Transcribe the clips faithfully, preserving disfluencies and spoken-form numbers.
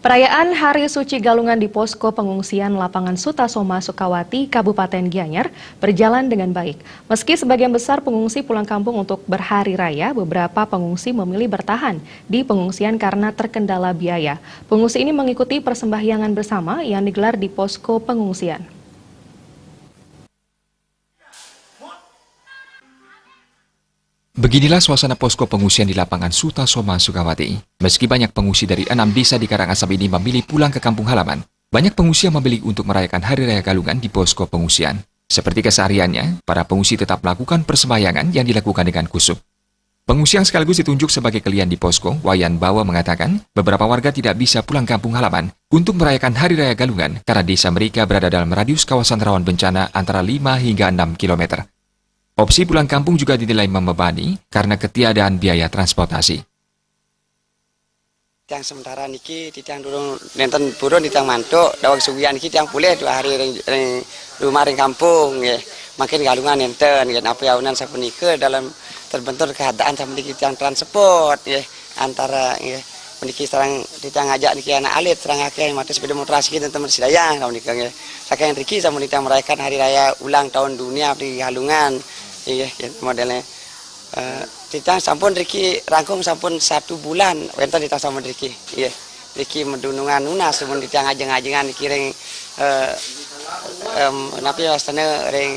Perayaan Hari Suci Galungan di Posko Pengungsian Lapangan Sutasoma Sukawati, Kabupaten Gianyar, berjalan dengan baik. Meski sebagian besar pengungsi pulang kampung untuk berhari raya, beberapa pengungsi memilih bertahan di pengungsian karena terkendala biaya. Pengungsi ini mengikuti persembahyangan bersama yang digelar di posko pengungsian. Beginilah suasana posko pengungsian di lapangan Sutasoma Sukawati. Meski banyak pengungsi dari enam desa di Karangasem ini memilih pulang ke kampung halaman, banyak pengungsi yang memilih untuk merayakan Hari Raya Galungan di posko pengungsian. Seperti kesehariannya, para pengungsi tetap melakukan persembahyangan yang dilakukan dengan khusyuk. Pengungsi yang sekaligus ditunjuk sebagai kelian di posko, Wayan Bawa, mengatakan beberapa warga tidak bisa pulang kampung halaman untuk merayakan Hari Raya Galungan karena desa mereka berada dalam radius kawasan rawan bencana antara lima hingga enam kilometer. Opsi pulang kampung juga dinilai membebani karena ketiadaan biaya transportasi. Tiang sementara niki titiang durung nenten purun titiang mantuk, daweg sugihan niki tiang pulih dua hari ring, ring rumah ring kampung nggih. Mangkin Galungan nenten nggih, napa yaunan sapunika dalam terbentur keadaan sapuniki tiang transport nggih, antara nggih. Puniki sareng titiang ngajak niki anak alit sareng akeh mate sepeda motor asiki nenten sidayang sapunika nggih. Saking riki sampun titiang merayakan hari raya ulang tahun dunia di Galungan nggih, modelnya. Eh, titiang sampun riki rangkung sampun satu bulan wenten titiang sampun riki. Nggih. Riki medunungan nunas sampun titiang ajeng-ajengan niki ring eh, em, napi wastane ring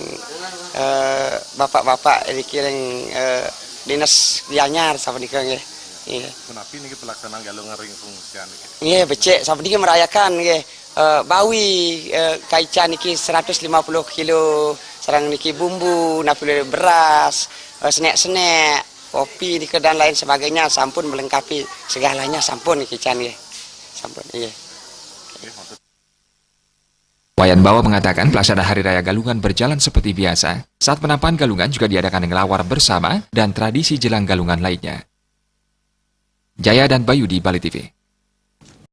eh, bapak-bapak riki ring eh, dinas Gianyar sapunika nggih. Nggih. Punapi niki pelaksanaan Galungan ring pengungsian niki? Nggih, becik sapuniki merayakan nggih. Eh, bawi eh, kaican niki seratus lima puluh kilo, sareng niki bumbu, napi beras, eh, senek-senek, kopi nika dan lain sebagainya sampun melengkapi segalanya sampun niki can nggih. Sampun nggih. Wayan Bawa mengatakan pelaksanaan Hari Raya Galungan berjalan seperti biasa. Saat penampahan Galungan juga diadakan ngelawar bersama dan tradisi jelang Galungan lainnya. Jaya dan Bayu di Bali T V.